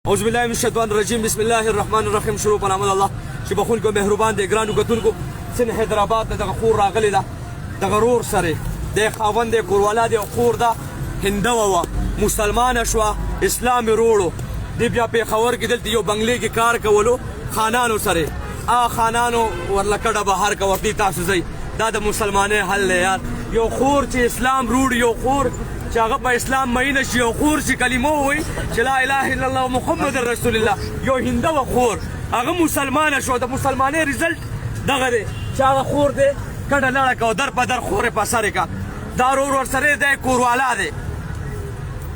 اعوذ بالله من الشیطان الرجیم بسم الله الرحمن الرحیم. شروع په نام الله چې بخونکو مهربان دی. ګرانو کتونکو، سن حیدرآباد ته دغه خور راغلې ده، دغه رور سره د خاوند دی، کوروالا دی او خور ده هندوه وه، مسلمانه شوه، اسلام یې روړو. دی بیا پېښور کې دلته یو بنګلې کې کار کولو خانانو سره، هغه خانانو ورله کډه بهر که ورته تاسو ځئ. دا د مسلمانۍ حل دی یار. یو خور چې اسلام روړي، یو خور چې هغه په اسلام مئینه شي، یو خور چې کلمه ووایي چې لا اله الا الله محمد رسول الله، یو هندوه خور هغه مسلمانه شو، د مسلمانۍ رزلټ دغه دی چې هغه خور دی کډه لړه که او در په در خور یې په سر یې که. دا رور ورسره دی، کوروالا دی.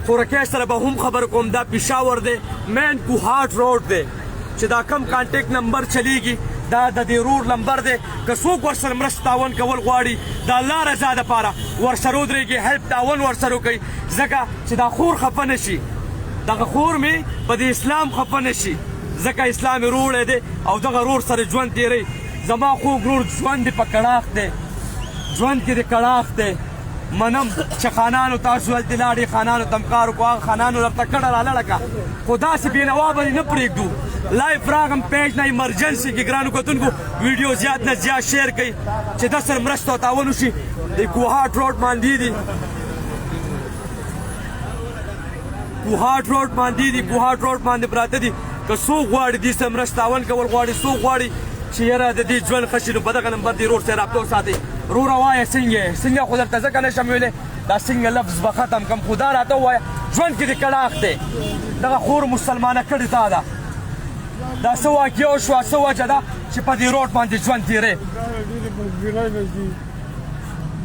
خورکۍ سره به هم خبر کوم. دا پېښور دی، مین کوهاټ روډ دی، چې دا کم کانټیکټ نمبر چلیږي دا د دې رور نمبر دی. که څوک ورسره مرسته تعاون کول غواړي، د الله رضا دپاره ورسره ودرېږي، هیلپ تعاون ورسره وکړي، ځکه چې دا خور خفه نه شي، دغه خور مې په دې اسلام خفه نه شي، ځکه اسلام یې روړی دی او دغه رور سره ژوند تېروي. زما خوږ رور، ژوند دې په کړاخ دی، ژوند کې دې کړاخ دی. منم چې خانانو تاسو هلته لاړې، خانانو ته هم کار وکړو، هغه خانانو درته کډه رالړه کړه، خو داسې بېنوا به دې نه پرېږدو. لایف راغم پیج نه ایمرجنسي کې. ګرانو کتونکو، ویډیو زیات نه زیات شیر کړئ چې د سره مرسته او تعاون وشي. د کوهاټ روډ باندې دي، کوهاټ روډ باندې دي، کوهاټ روډ باندې پراته دي. که څوک غواړي دې سره مرسته تعاون کول غواړي، څوک غواړي چې یاره د دې ژوند ښه شي، نو په دغه نمبر دې رور سره رابطه وساتئ. روره وایه څنګه یې؟ څنګه خو درته ځکه نه شم ویلی، دا څنګه لفظ به ختم کړم، خو دا راته ووایه ژوند کې دې کړاخ دی، دغه خور مسلمانه کړې تا ده، دا څه واقعه وشوه، څه وجه ده چې په دې روډ باندې ژوند تېری؟ ډېرې مجبورۍ نه دي،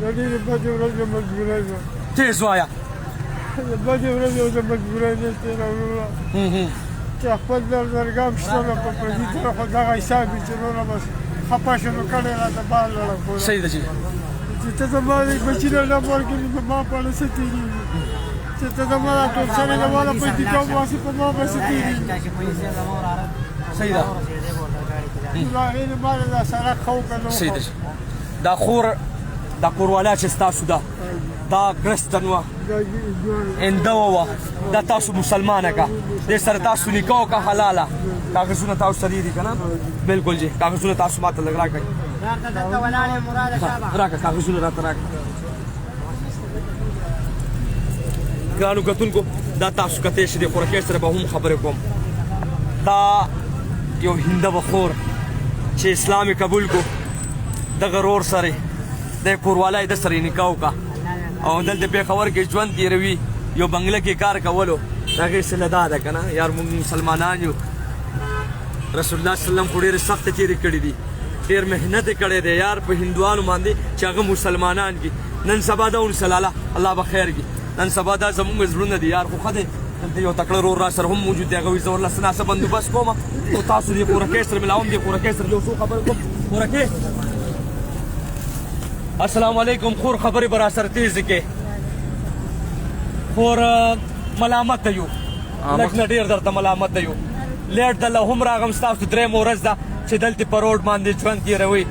د ډېرې بدې ورځې مجبورۍ ده. تېز وایه. د بدې ورځې او د مجبورۍ نه تېره وروره، چې خپل در درګام شته نه په پردي طرف، خو دغه حساب وي چې وروره بس خفه شو نو کډه راته بار لړه کوله. صحیح ده چې چې ته زما د بچي له ډب ورکړې نو زما په اړه څه تېرېږي، چې ته زما دا ټول سړی زما له پیسې کم واسي په ما به څه تېرېږي. صحیح ده. نو هغې نه ما دا سړک ښه وکړه نو. صحیح ده. دا خور دا کوروالا چې ستاسو ده، دا کرستن وه، هندوه وه، دا تاسو مسلمانه که، دې سره تاسو نکاح وکړه حلاله، کاغذونه تاسو سره دي که نه؟ بالکل جی، کاغذونه تاسو ماته لږ راکړئ، راکړه کاغذونه راته راکړه. ګرانو کتونکو، دا تاسو کتی شئ، د خورکۍ سره به هم خبرې کوم. دا یو هندوه خور چې اسلام یې قبول کو، دغه رور سره د کوروالا یې د سره نکاح وکړه او دلته پېښور کې ژوند تېروي، یو بنګله کې کار کولو. د هغې سره دا ده که نه یار، موږ مسلمانان یو، رسول الله صلی الله علیه وسلم خو ډېرې سختې تېرې کړې دي، ډېر محنت یې کړی دی یار په هندوانو باندې چې هغه مسلمانان کړي. نن سبا دا ونیسه لالا، الله به خیر کړي. نن سبا دا زموږ زړونه دي یار. خو ښه دی، دلته یو تکړه رور را سره هم موجود دی، هغه وایي زه ورله څه ناڅه بندوبست کوم، خو تاسو دې خورکۍ سره ملاوم، دې خورکۍ سره یو څو خبرې کوم. خورکۍ السلام علیکم. خور خبرې به راسره تېزې کې. خور ملامت یو، لږ نه ډېر درته ملامت یو. لیټ دله هم راغم، ستاسو درېیمه ورځ ده چې دلته په روډ باندې ژوند تېروئ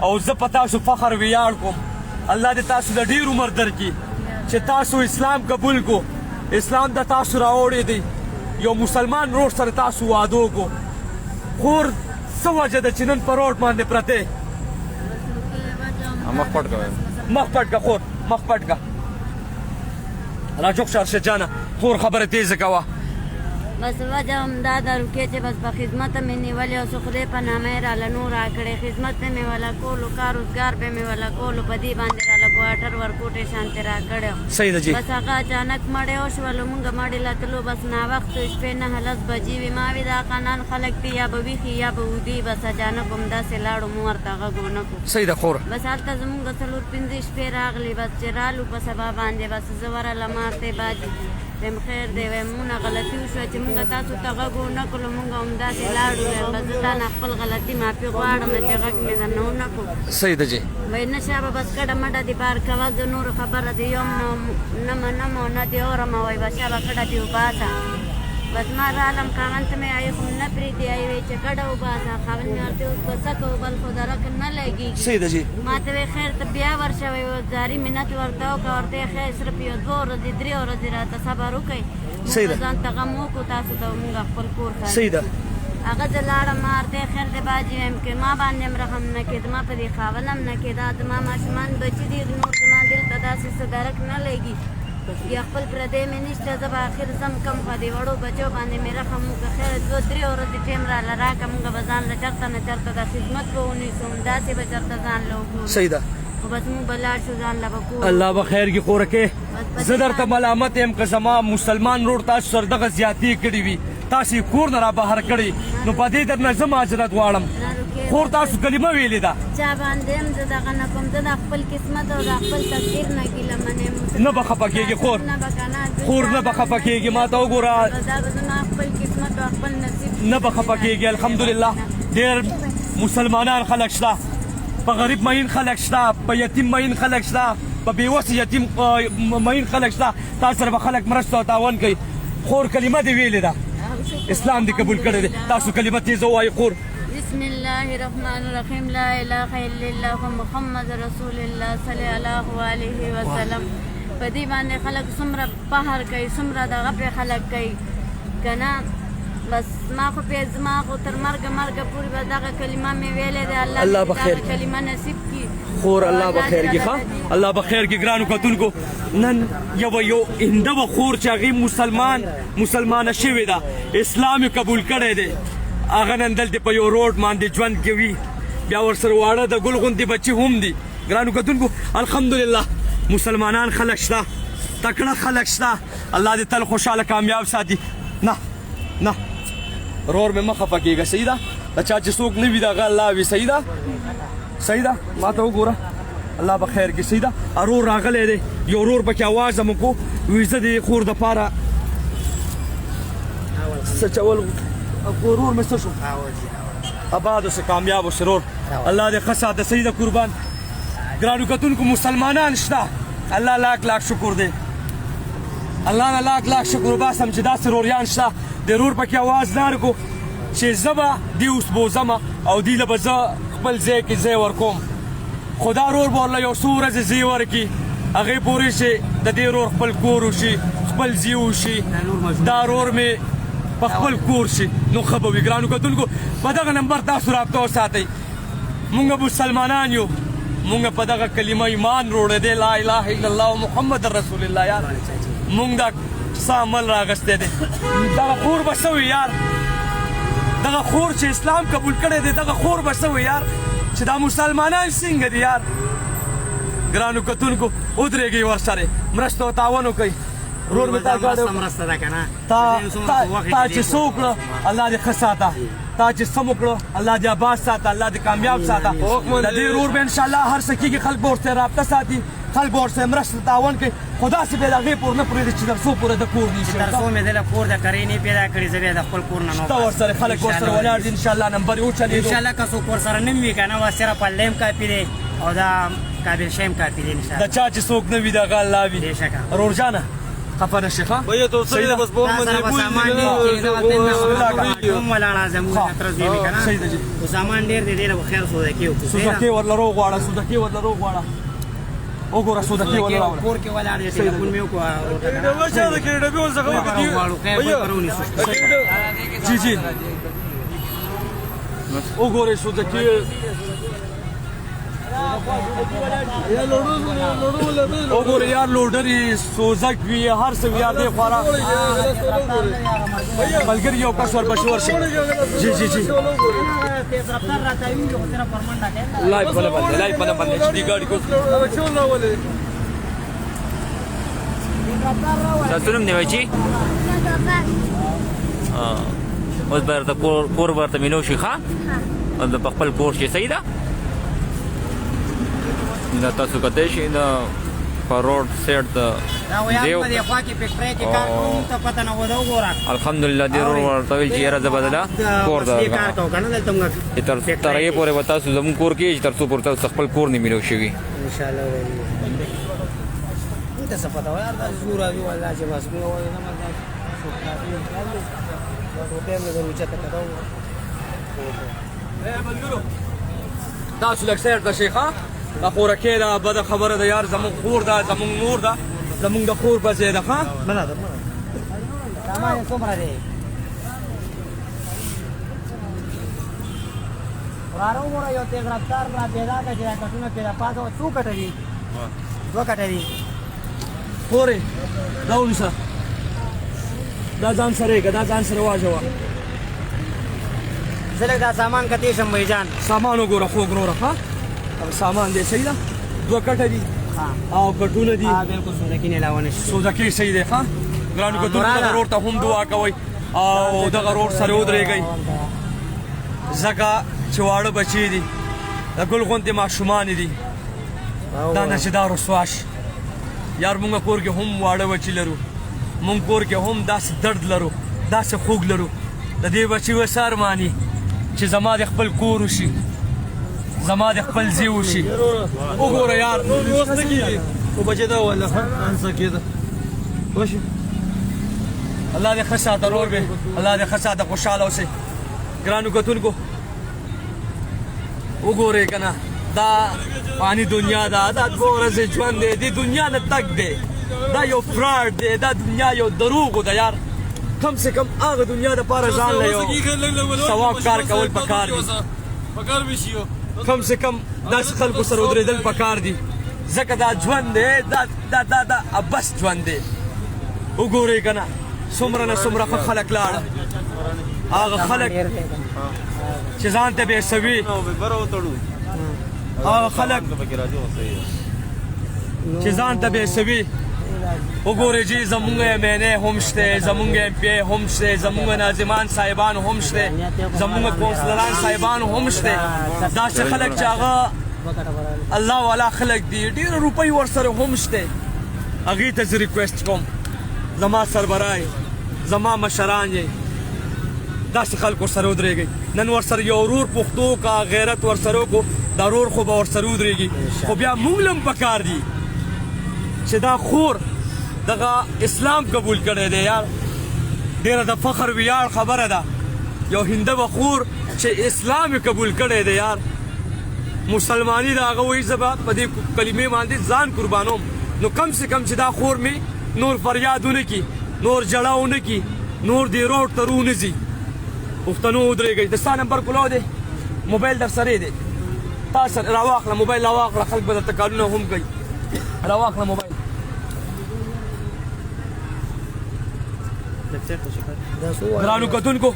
او زه په تاسو فخر ویاړ کوم. الله دې تاسو له ډېر عمر درکړي چې تاسو اسلام قبول کو، اسلام د تاسو راوړی دی، یو مسلمان ورور سره تاسو واده وکړو. خور څه وجه ده چې نن په روډ باندې پرتې؟ مخ پټ کوي. مخ پټ که خور، مخ پټ که، راجوک شه ارشد جانه. خور خبره تیزه کوه. بس وجه هم دا ده روکې چې بس په خدمت مې نیولې او خدای په نامه یې راله نو راکړې، خدمت مې ولا کولو، کار روزګار به مې ولا کولو، په دې باندې راله کوارټر ورکوټې شانتې راکړی. صحیح ده جی. بس هغه اچانک مړی وشولو، مونږ مړی له تلو بس ناوخت شپې 9-10 بجې وي. ما وی دا خانان خلک دي، یا به ویښي یا به ودي. بس اچانک همداسې لاړو، مونږ ورته غږ ونه کړو. صحیح ده خور. بس هلته زمونږ 4-5 شپې راغلې. بس چې رالو په سبا باندې بس زه ورغلم، ما ورته باجي ویم خیر دی، ویم مونږ غلطي وشوه چې مونږ تاسو ته غږ ونه کړو، مونږ همداسې لاړو. ویم بس زه تا نه خپل غلطي معافي غواړم چې غږ مې درنه ونه کړو. صحیح ده جی. وایي نه شابه، بس کډه مډه دې بار کوه، زه نور خبره دې یم نه منم او نه دې اورم. وایي بس شابه کډه دې وباسه. بس ما رالم خاوند ته مې، هغې خو نه پرېږدي، هغې وایي چې کډه وباسه. خاوند مې ورته اوس به څه کوو، بل خو درک نه لګېږي. صحیح ده جی. ما ته وایي خیر ته بیا ورشه، وایي زاري منت ورته وکړه، ورته وایي خیر صرف یو 2 ورځې 3 ورځې راته صبر وکړئ. صحیح ده. موږ ځان ته غم وکړو، تاسو ته موږ خپل کور خالي صحیح ده. کړو. هغه زه لاړم، ما ورته خیر دی باجي ویم که ما باندې هم رحم نه کېد، ما په دې خاوند هم نه کېده، زما ماشومان بچي دي، نور زما دلته داسې څه درک نه لګي، یا خپل پردی مې نشته، زه به اخر ځم کم خو دې وړو بچو باندې مې رحم وکړه. خیر دوه درې ورځې ټایم راله راکړه، موږ به ځان له چېرته نه چېرته د خدمت به ونیسو، همداسې به چېرته ځان له وګورو. صحیح ده. خو بس موږ به لاړ شو، ځان له به کور الله به خیر کې خورکې. زه درته ملامت یم که زما مسلمان ورور تاسو سره دغه زیاتې کړې وي، تاسو یې کور نه را بهر کړی، نو په دې درنه زه معذرت غواړم. خور تاسو کلمه ویلې ده. چا باندې هم زه دغه نه کوم، زه د خپل قسمت او د خپل تقدیر نه ګیله من یم. نه به خفه کېږي خور. نه به که نه، خور نه به خفه کېږي، ما ته وګوره. دا به زما خپل قسمت او خپل نصیب. نه به خفه کېږي. الحمدلله ډېر مسلمانان خلک شته، په غریب مین خلک شته، په یتیم مین خلک شته، په بې وسه یتیم مین خلک شته، تاسو سره به خلک مرسته او تعاون کوي. خور کلمه دې ویلې ده، اسلام دې قبول کړی دی، تاسو کلمه تیزه ووایئ خور. بسم الله الرحمن الرحیم، لا اله الا الله محمد رسول الله صلی الله علیه وسلم. په دې باندې خلک څومره قهر کوي، څومره دغه پرې خلک کوي که نه، بس ما خو پې زما خو تر مرګه مرګه پورې به دغه کلمه مې ویلې ده. الله الله دې به خیر دغه کلمه نصیب کړي. خور الله به خیر کړي. ښه الله به خیر کړي. ګرانو کتونکو نن یوه یو هنده وه خور چې هغې مسلمانه شوې ده، اسلام یې قبول کړی دی، هغه نن دلته په یو روډ باندې ژوند کوي، بیا ورسره واړه د ګل غوندې بچي هم دي. ګرانو کتونکو الحمدلله مسلمانان خلک شته، تکړه خلک شته، الله دې تل خوشحاله کامیاب ساتي. نه نه رور مې مه خفه کېږه، صحیح ده، د چا چې څوک نه وي د هغه الله وي. صحیح ده، صحیح ده، ما ته وګوره، الله به خیر کړي. صحیح ده، ارور راغلی دی، یو ورور پکې اواز هم وکړو، وایي زه د خور دپاره څه چول. ورور مې څه شو؟ اباد اوسې، کامیاب اوسې ورور، الله دې ښه ساته. صحیح ده قربان. ګرانو کتونکو مسلمانان شته، الله لاک لاک شکر دی، الله نه لاک لاک شکر وباسم چې داسې روریان شته. د رور پکې اواز نه ورکو چې زه به دې اوس بوځم او دې له به زه خپل ځای کې ځای ورکوم، خو دا رور به ورله یو څو ورځې ځای ورکړي، هغې پورې چې د دې رور خپل کور وشي، خپل ځای وشي، دا رور مې په خپل کور شي، نو ښه به وي. ګرانو کتونکو په دغه نمبر تاسو رابطه وساتئ. مونږ مسلمانان یو، مونږ په دغه کلمه ایمان روړی دی، لا اله الا الله محمد رسول الله. یار مونږ دا څه عمل راغستی دی، دغه خور به څه وي یار، دغه خور چې اسلام قبول کړی دی، دغه خور به څه وي یار، چې دا مسلمانان څنګه دي یار. ګرانو کتونکو ودرېږئ ورسره، مرسته او تعاون وکړئ. ورور مې تا ګاډی مرسته ده که نه، تا چې څه وکړه الله دې ښه ساته، تا چې سم وکړه الله دې آباد ساته، الله دې کامیاب ساته. د دې ورور به انشاءالله هر څه کېږي، خلک به ورسره رابطه ساتي، خلک به ورسره مرسته تعاون کوي، خو داسې به د هغې پورې نه پرېږدي چې تر څو پورې د کور نه شي. تر څو مې دله کور د کرې نه پیدا کړي، زه بیا د خپل کور نه شته ورسره خلک ورسره ولاړ دي انشاءالله. نمبر یې وچلېدو انشاءالله. که څوک ورسره نه وي که نه، بس صرف الله هم کافي دی او دا قابل شی هم کافي دی انشاءالله. د چا چې څوک نه وي د هغه الله وي. بېشکه. ورور جانه خفه نه شې ښه؟ بیا ته څه دی بس بوم دا باندې سره سامان ډېر هم ولاړه زموږ تر زوی مې که نه، صحیح ده جي. خو سامان ډېر دی، دې له خیر سودکې وکړو. سوزکې ورله روغواړه، سوزکې ورله روغواړه، وګوره سوزکې ورله راوړه. کور کې ولاړ دی، ټلیفون مې وکړو. جی جی وګورئ سوزکې. وګوره یار لوډري سوزک وي هر څه وي یار، دې خورا ملګري یو کس ورپسې ورشي. جی جی جی لایف بله باندې، لایف بله باندې چې دې ګاډي کو. تاسو نوم دی بچي؟ اوس به درته کور ورته میلو شي ښه، په خپل کور شي. صحیح ده. دا تاسو کتلی شئ دا په روډ سایډ د دیو الحمدلله دې ورور ورته ویل چې یاره زه به دله کور ته چې تر هغې پورې به تاسو زموږ کور کې چې تر څو پورې تاسو خپل کور نه میلو شوي. انشاءالله ته څه پته وایي دا زور راځي والله چې بس موږ وایو نه مګر ټوپۍ مې در اوچته کړه. تاسو لږ سایډ ته شئ ښه. دا خورکې ده، بده خبره ده یار، زموږ خور ده، زموږ مور ده، زموږ د خور په ځای ده ښه. سامان یې څومره دی؟ وراره وګوره، یو تیز رفتار را پیدا کړه چې دا کټونه پرې راپاڅه. څو کټه دي؟ دوه کټه دي. خورې دا ونیسه، دا ځان سره یې که، دا ځان سره واچوه. زه لږ دا سامان کتی شم بھائی جان. سامان وګوره خوږ وروره. ښه سامان دی، صحیح ده. دوه کټه دي او کټونه دي. بالکل، سودکي نه علاوه نشته. سودکي صحیح دی. ښه ګرانو کتونکو، دغه ورور ته هم دعا کوئ او دغه ورور سره ودرېږئ، ځکه چې واړه بچي دي، د ګل غوندې ماشومان دي. دا نه چې دا رسوا شي یار. مونږ کور کې هم واړه بچي لرو، مونږ کور کې هم داسې درد لرو، داسې خوږ لرو. د دې بچي وسه ارماني چې زما د خپل کور وشي، زما د خپل ځای وشي. وګوره یار، اوس نه کېږي خو بچی دا وله انسه کېده وشي. الله دې ښه ساته ورور به، الله دې ښه ساته، خوشحاله اوسئ. ګرانو کتونکو، وګورئ که نه، دا فاني دنیا ده، دا دوه ورځې ژوند دی، دې دنیا نه تګ دی، دا یو فراډ دی، دا دنیا یو دروغ ده یار. کم سے کم هغه دنیا د پاره ځان له یو ثواب کار کول پکار دي. کم سے کم داسې خلکو سره ودرېدل پکار دي، ځکه دا ژوند دی، دا دا دا دا عبث ژوند دی. وګورئ که نه، څومره نه څومره ښه خلک لاړه، هغه خلک چې ځان ته بې سوي، هغه خلک چې ځان ته بې سوي. وګورئ چې زمونږ ایم این ای هم شته، زمونږ ایم پي ای هم شته، زمونږ ناظمان صاحبان هم شته، زمونږ کونسلران صاحبان هم شته. داسې خلک چې هغه الله والا خلک دي، ډېره روپۍ ورسره هم شته. هغې ته زه ریکویسټ کوم، زما سربراه، زما مشران یې، داسې خلک ورسره ودرېږئ. نن ورسره یو ورور پښتو کا غیرت ورسره وکړو، دا ورور خو به ورسره ودرېږي، خو بیا موږ له هم پکار دي چې دا خور دغه اسلام قبول کړی دی یار. ډېره د فخر ویاړ خبره ده، یو هندوه خور چې اسلام یې قبول کړی دی یار، مسلمانی ده. هغه وایي زه به په دې کلمې باندې ځان قربانوم. نو کم سے کم چې دا خور مې نور فریاد ونه کړي، نور ژړا ونه کړي، نور دې روډ ته ونه ځي. پښتنو ودرېږئ. د ستا نمبر کولاو دی، موبایل در سره دی، تا سره راواخله، موبایل راواخله، خلک به درته کالونه هم کوي. راواخله موبایل. ګرانو کتونکو،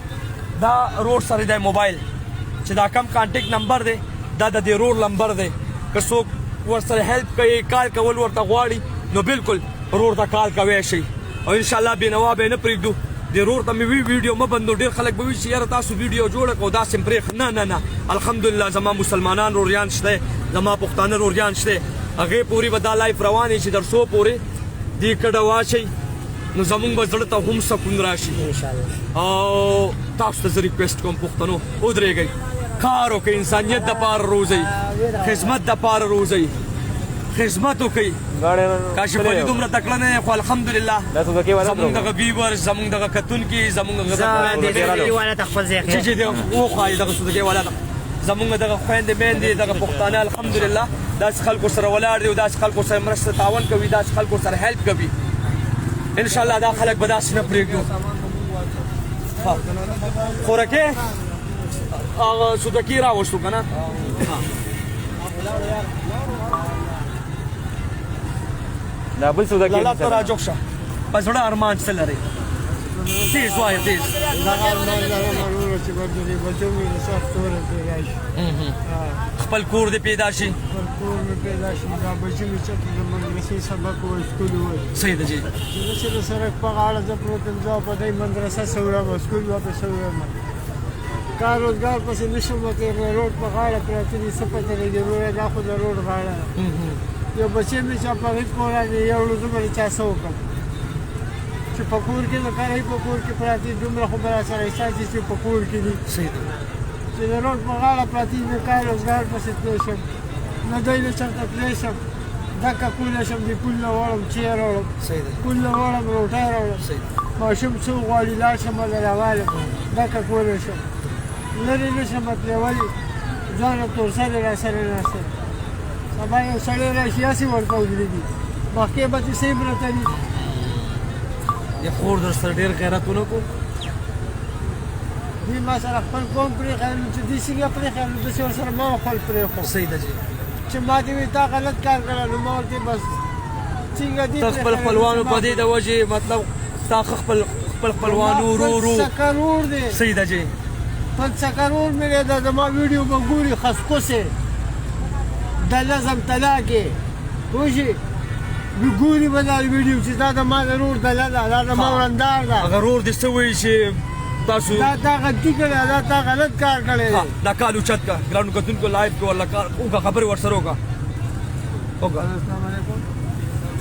دا روډ سره دی موبایل، چې دا کم کانټیکټ نمبر دی، دا د دې روډ نمبر دی. که څوک ورسره هیلپ کوي، کال کول ورته غواړي، نو بالکل رور ته کال کوی شي او ان شاء الله بېنوا به نه پرېږدو. دې رور ته مې وی ویډیو مه بندو. ډېر خلک به وي چې یاره تاسو ویډیو جوړه کړو داسې پرېښ. نه نه نه، الحمدلله زما مسلمانان روریان شته، زما پښتانه روریان شته. هغې پورې به دا لایف روان چې تر څو پورې دې کډه واچئ، نو زمونږ به زړه ته هم سکون راشي. او تاسو ته زه ریکویسټ کوم، پښتنو ودرېږئ، کار وکړئ، انسانیت دپاره روزئ، خدمت دپاره روزئ، خدمت وکړئ. کاشف علي دومره تکړه نه دی، خو الحمدلله زمونږ دغه ویورز، زمونږ دغه کتونکي، زمونږ دغه چې چې وخایي دغه سودګۍ والا ته، زمونږ دغه خویندې میندې، دغه پښتانه الحمدلله داسې خلکو سره ولاړ دي او داسې خلکو سره مرسته تعاون کوي، داسې خلکو سره هیلپ کوي. ان شاء الله دا خلک به داسې نه پرېږدو. خورکې هغه سودکي راوستو که نه؟ دا بل سودکي لالا ته راجوک شه. په زړه ارمان څه لرې؟ تیز وایه، تیز. دغه ارمان لرم وروره چې بس د دې بچو مې د سخت توره پیدا شي، خپل کور دې پیدا شي، خپل کور مې پیدا شي، دا بچي مې چېرته د مدرسې سبق ووایي، سکول ووایي. صحیح ده جی. چې داسې د سړک په غاړه زه پروت یم، زه په دې مدرسه څه ووایم، سکول به په څه ووایم، کار روزګار پسې نه شم وتی. روډ په غاړه پراته دي، څه پته لګي وروره، دا خو د روډ غاړه ده. یو بچی مې چې په هغې کور باندې یو زه به له چا څه وکړم چې په کور کې د کرایي په کور کې پراته دي، دومره خو به راسره احساس دي چې په کور کې دي. صحیح ده. چې د روډ په غاړه پراته دي، نه کار روزګار پسې تللی شم، نه دوی له چېرته تللی شم، دکه کولی شم د پول نه وړم، چای راوړم، پول نه وړم، روټۍ راوړم، ماشوم څه وغواړي لاړ شم له راوالم، دکه کولی شم، لرې نه شم تللی. ولې ځانه تورسرې راسره ناسته، سبا یو سړی راشي هسې ورته ودرېږي، مخکې به چې صحیح پرته دي. د خور در سره ډېر غیرت ونه کو. دوی ما سره خپل قوم پرېښی نو چې دوی څنګه پرېښی نو داسې ورسره ما خپل پرېښو. صحیح ده جي. چې ما دې وی تا غلط کار کړی نو ما ورته بس څنګه دې ته خپل خپلوانو په دې د وجې مطلب تا خپل خپل خپلوانو ورو سکه ورور دی. صحیح ده جي. خپل سکه ورور مې دی، دا زما ویډیو به ګوري خسکوسې د نظم طلاقې پوه شي ګوري به دا ویډیو چې دا د ما د ورور دله ده، دا د ما ورندار ده. هغه ورور دې څه وایي چې تاسو دا تا غلطي کړې، دا تا غلط کار کړی دی. دا کال اوچت کړه ګرانو کتونکو لایف کې ورله کار وکړه، خبرې ورسره وکړه، وکړه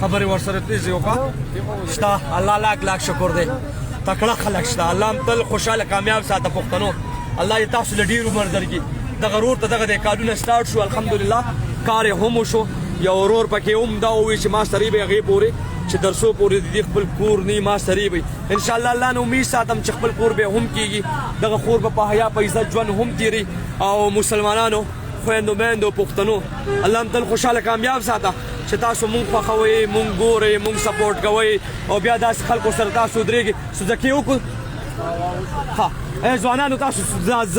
خبرې ورسره تیزې وکړه. شته الله لاک لاک شکر دی، تکړه خلک شته. الله هم تل خوشحاله کامیاب ساته پښتنو. الله دې تاسو له ډېر عمر درکړي. دغه ورور ته دغه د کالونه سټارټ شو الحمدلله، کار یې هم وشو. یو ورور پکې هم دا وویل چې ما سره به هغې پورې چې درسو پورې د دې خپل کور نه ما سره به ان شاء الله الله نه امید ساتم چې خپل کور به هم کیږي. دغه خور به په حیا په عزت ژوند هم تېري. او مسلمانانو خویندو میندو پښتنو الله هم تل خوشحاله کامیاب ساته چې تاسو مونږ خوښوئ، مونږ ګورئ، مونږ سپورټ کوئ او بیا داسې خلکو سره تاسو ودرېږئ. سوزکې وکړو. ښه ای ځوانانو تاسو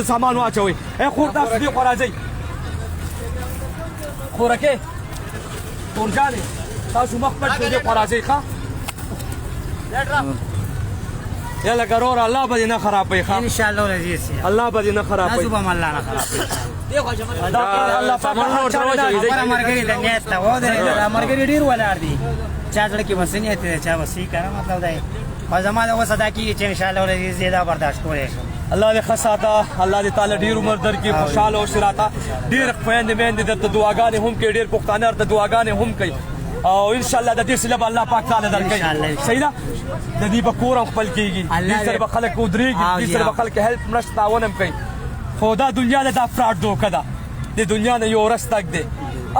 سامان واچوئ. ای خور تاسو دې خوا راځئ. خورکې خورجانې تاسو مخ پټ کړئ، دې خوا راځئ. ښه یاله ګروره الله به دې نه خرابوي. ښه ان شاء الله العزیز الله به دې نه خرابوي. تاسو به هم الله نه خرابوي. دا الله پاک هر چا نه خبره ملګري د نیت ته ودرېده. دا ملګري ډېر ولاړ دي، چا زړه کې به څه نیت دی، چا به څه که نه مطلب دی. خو زما د وسه دا کېږي چې ان شاء الله العزیز زه دا برداشت کولی شم. الله دې ښه ساته، الله دې تعالی ډېر عمر درکړي، خوشحاله اوسې. راته ډېر خویندې میندې درته دعاګانې هم کوي، ډېر پښتانه درته دعاګانې هم کوي او ان شاء الله د دې سره به الله پاک تعالی درکوي. صحیح ده، د دې به کور هم خپل کېږي، دې سره به خلک ودرېږي، دې سره به خلک هیلپ مرسته تعاون هم کوي. خو دا دنیا ده، دا فراډ دوکه ده، د دنیا نه یو ورځ تګ دی.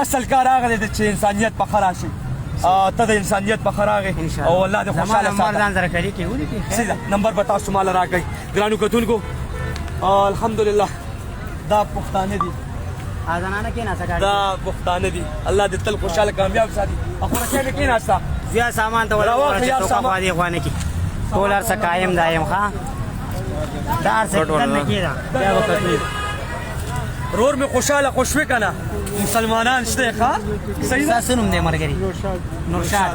اصل کار هغه دی چې انسانیت په ښه راشي. ته د انسانیت په ښه راغې او الله دې خوشحاله ساته. ځان سره شریک یې ولیکئ. صحیح ده، نمبر به تاسو ماله راکړئ. ګرانو کتونکو الحمدلله دا پښتانه دي، دا پښتانه دي. الله دې تل خوشحاله کامیاب ساتي. خورکۍ مې کېناسته زیات سامان ته راواخله یار سامان. دې خوا نه کي ټول هر څه قایم دایم. ښه دا هر څه دننه کېده. رور مې خوشحاله خوشوي که نه مسلمانان شته. ښه صحیح ده. ستاسو نوم دی ملګري؟ نورشاد.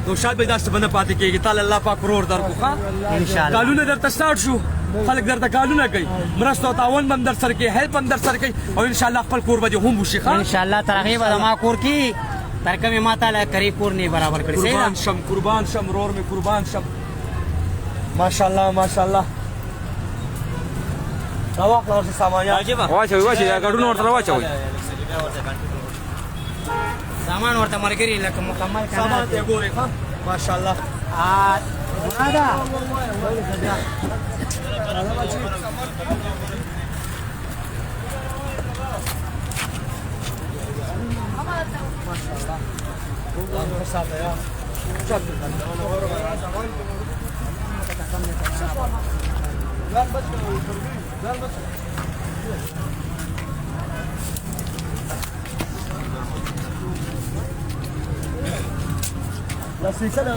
نورشاد به داسې به نه پاتې کېږي. تاله الله پاک ورور درکړو. ښه ان شاء الله کالونه درته سټارټ شو، خلک درته کالونه کوي، مرسته او تعاون به هم در سره کوي، هیلپ هم در سره کوي او ان شاء الله خپل کور به دې هم وشي. ښه ان شاء الله تر هغې به زما کور کې تر کومې ما ته کرې کور نه برابر کړي. قربان شم، قربان شم ورور مې، قربان شم. ماشاءالله ماشاءالله. راواخله ورسره سامان. واچوئ واچوئ، دا ګډونه ورسره واچوئ. سامان ورته ملګري لکه مکمل سامان ته ګورئ. ښه ماشاءالله. دا سیکل،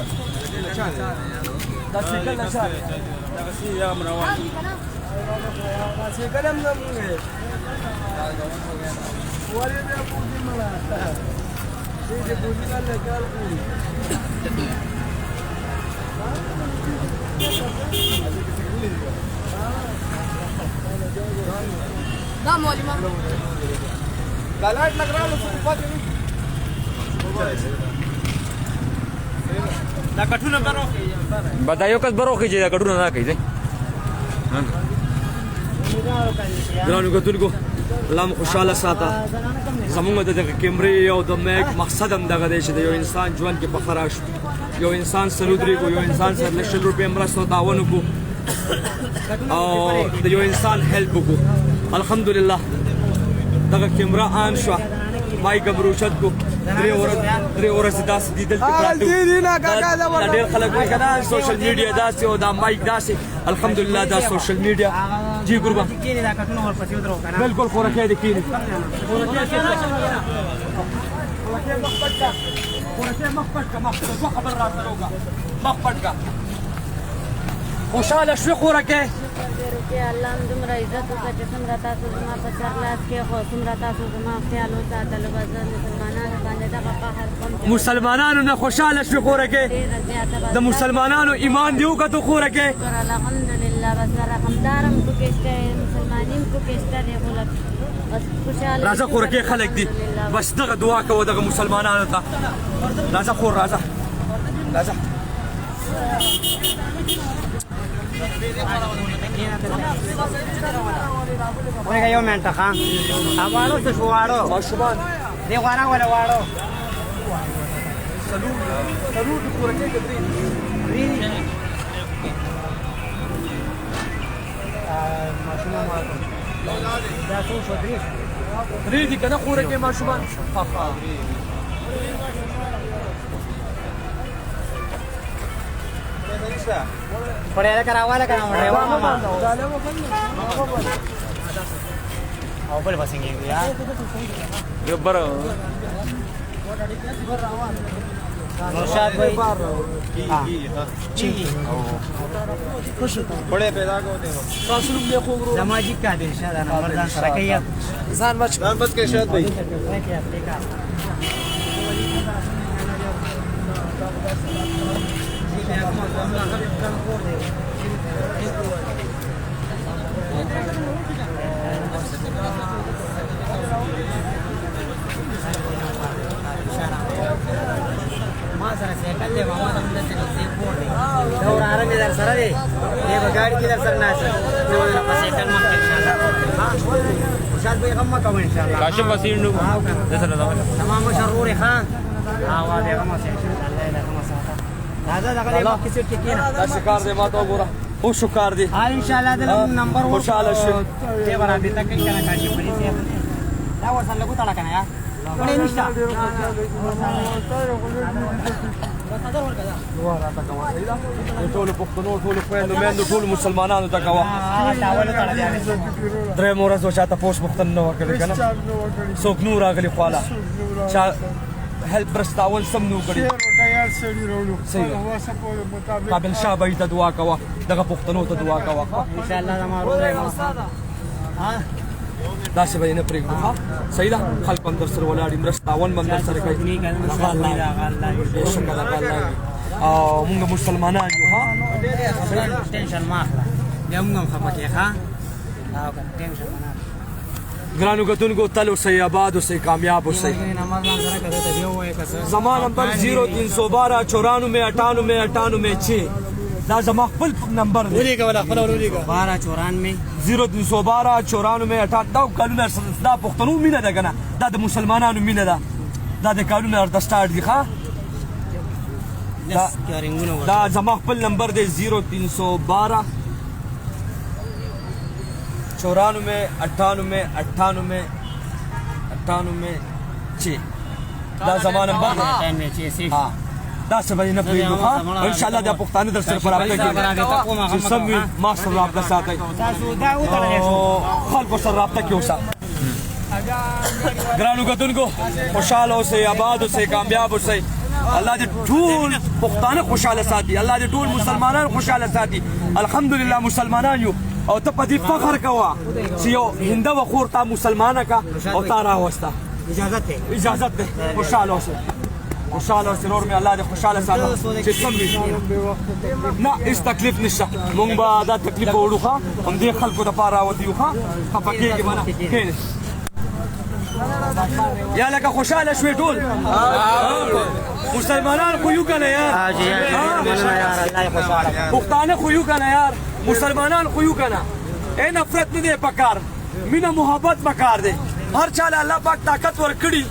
دا سیکل له چا دی؟ دا سیکل هم زموږ دی. ولې بیا بوځي مړه؟ دې بوځي له کار کوي. دا معلومه دا لایټ لګ راوړو څه پاتې نه. دا کټونه بروخي به دا یو کس بروخي چې دا کټونه نه کوي. ګرانو کتونکو الله مو خوشحاله ساته. زمونږ د دغه کیمرې او د میک مقصد هم دغه دی چې د یو انسان ژوند کې په ښه راشو، یو انسان سره ودرېږو، یو انسان سره له 20 روپۍ مرسته او تعاون وکړو او د یو انسان هیلپ وکړو. الحمدلله دغه کیمره آن شوه، مایک هم روشن کړو. درې ورځې داسې دي دلته پراته وو. دا ډېر خلک وایي که نه سوشل میډیا داسې او دا مایک داسې. الحمدلله دا سوشل میډیا جی قربان بالکل. خورکۍ دې کښېني، خورکۍ مخ پټ کړه، مخ دوه خبر را سره وکړه، مخ پټ کړه. خوشاله شوې خورکې؟ شکر دی روپیا، الله هم دومره عزت وکړه چې څومره تاسو زما په سر لاس کېښود، څومره تاسو زما خیال وساتلو. بس زه مسلمانانو باندې دغه قهر کوم چې مسلمانانو نه خوشاله شوې خورکې؟ ډېره زیاته. بس د مسلمانانو ایمان دی وکتو خورکې؟ شکر الحمدلله، بس رقمدار هم پکې شته، مسلماني هم پکې شته دی، خو لږ بس خوشاله. راځه خورکې، خلک دي بس دغه دعا کوه دغه مسلمانانو ته. راځه خور، راځه راځه. ورګه یو منټه ښه واړو څه شو؟ واړو ماشومان دې غواره ولا واړو. څلور څلور دي خورکې که درې؟ درې دي ماشومان. دا څو شو؟ درې. درې دي که نه خورکې ماشومان؟ ښه ښه. پړې لکه راواله کنه ډرایور ماما او بل بسنګ یا یو بر نورشاد بھائی. چی بڑے پیدا کو دے. تاسو نوم دی خو ورور؟ زما جی قابل شه دا نمبر ځان سره کوي. ځان بچ، ځان بچ کې شاد بھائی. ما سره سایکل دی، ماما ته دلته نږدې کور دی. دا وراره مې در سره دی، دی به ګاډي کې در سره ناست یم. زه به درله په سایکل مخکې انشاءالله. ها خوشحال بھائی، غم مه کوه انشاءالله. کاشف وسیم نو د سره دا زما مشر ورور یې. ښه وا بېغمه اوسې انشاءالله، الله یې له غمه ساته. راځه دغه دی مخکې سیټ کې کښېنه. دا شکار دی، ما ته وګوره، خو شکار دی. ها انشاءالله د نمبر ورکړو. خوشحاله شوې. دی به رابطه کوي که نه. کاشف ولي صاحب دا ورسره لږ وتړه که نه یا وړې نشته. دعا راته کوه، صحیح ده؟ د ټولو پښتنو، ټولو خویندو میندو، ټولو مسلمانانو ته کوه. هغه ټاول وتړه بیا. درېیم ورځ وه، چا تپوس پوښتنه نه وه کړې که نه؟ څوک نو راغلي خواله، چا هیلپ مرستاول سم نو کړي. صحیح ده. قابل شاه بھائی ته دعا کوه، دغه پښتنو ته دعا کوه. انشاءالله زما ورور یې. ها داسې به یې نه پرېږدو. ښه صحیح ده، خلک به هم در سره ولاړ وي، مرسته تعاون به هم در سره کوي. هغه الله وي، بېشکه دغه الله وي، او موږ مسلمانان یو. ها ټینشن مه اخله، بیا موږ هم خفه کړې. ښه ټینشن مه اخله. ګرانو کتونکو، تل اوسئ، آباد اوسئ، کامیاب اوسئ. نمبر ځان سره که ته بیا ووایې که څه. زما نمبر 0312 94 98 98 6، دا زما خپل نمبر دی. ولیکه ولا خپل ولیکه. 12 94 0312 94 98. دا کالونه دا پښتنو مینه ده که نه؟ دا د مسلمانانو مینه ده. دا د کالونه ورته سټارټ دي. ښه لس کارنګونه. دا زما خپل نمبر دی 0312 94 98 98 98 6، دا زما نمبر دی. ها دا څه به نه پرېږدو. ښه ان شاء الله دا پښتانه در سره په رابطه کې چې سم وي، ما سره رابطه ساتئ. تاسو دا وتړلی شو. خلکو سره رابطه کې اوسه. ګرانو کتونکو، خوشحاله اوسئ، آباد اوسئ، کامیاب اوسئ. الله دې ټول پښتانه خوشحاله ساتي، الله دې ټول مسلمانان خوشحاله ساتي. الحمدلله مسلمانان یو، او ته په دې فخر کوه چې یو هنده خور تا مسلمانه کا او تا راوسته. اجازه ته اجازه ده. خوشحاله اوسئ، خوشحاله اوسئ. نور مې الله دې خوشحاله ساته چې سم وي. نه هیڅ تکلیف نشته، مونږ به دا تکلیف وړو. ښه همدې خلکو دپاره راوتي یو. ښه خفه کېږي به نه، کښېنئ. یا لکه خوشحاله شوې؟ ټول مسلمانان خو یو که نه یار؟ پښتانه خو یو که نه یار؟ مسلمانان خو یو که نه؟ ای نفرت نه دی پکار، مینه محبت پکار دی. هر چا له الله پاک طاقت ورکړي،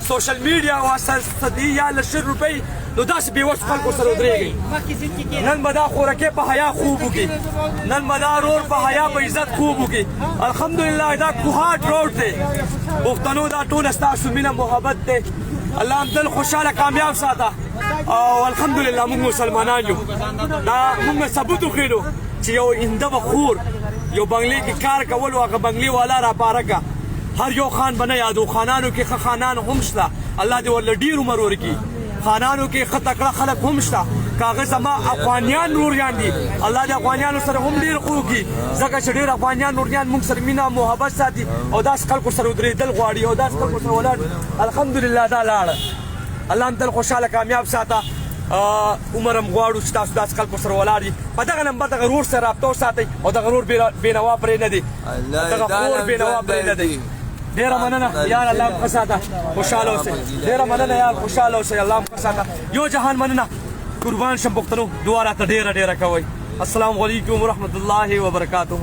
سوشل میډیا واسطه دی یا له 100 روپۍ، نو داسې بېوسو خلکو سره ودرېږئ. نن به دا خورکې په حیا خوب وکړي، نن به دا رور په حیا په عزت خوب وکړي. الحمدلله دا کوهاټ روډ دی پښتنو، دا ټول ستاسو مینه محبت دی. الله هم تل خوشحاله کامیاب ساته. او الحمدلله موږ مسلمانان یو، دا موږ ثبوت وښیلو چې یو هنده به خور یو بنگلې کې کار کولو، هغه بنگلې والا را پاره کا. هر یو خان به نه یادو، خانانو کې ښه خانان هم شته، الله دې ورله ډېر عمر ورکړي. خانانو کې ښه تکړه خلک هم شته، که هغه زما افغانیان روریان دي، الله دې افغانیانو سره هم ډېر ښه وکړي، ځکه چې ډېر افغانیان روریان موږ سره مینه محبت ساتي او داسې خلکو سره ودرېدل غواړي او داسې خلکو سره ولاړ. الحمدلله دا لاړه، الله هم تل خوشحاله کامیاب ساته. عمر هم غواړو چې تاسو داسې خلکو سره ولاړ یئ. په دغه نمبر دغه رور سره رابطه وساتئ او دغه رور بېنوا پرې نه دی، دغه خور بېنوا پرې نه دی. ډیره مننه یار، الله مو ښه ساته، خوشحاله اوسئ. ډیره مننه یار، خوشحاله اوسئ، الله مو ښه ساته. یو جهان مننه، قربان شم پښتنو، دعا راته ډیره ډیره کوئ. السلام علیکم ورحمت الله وبرکاته.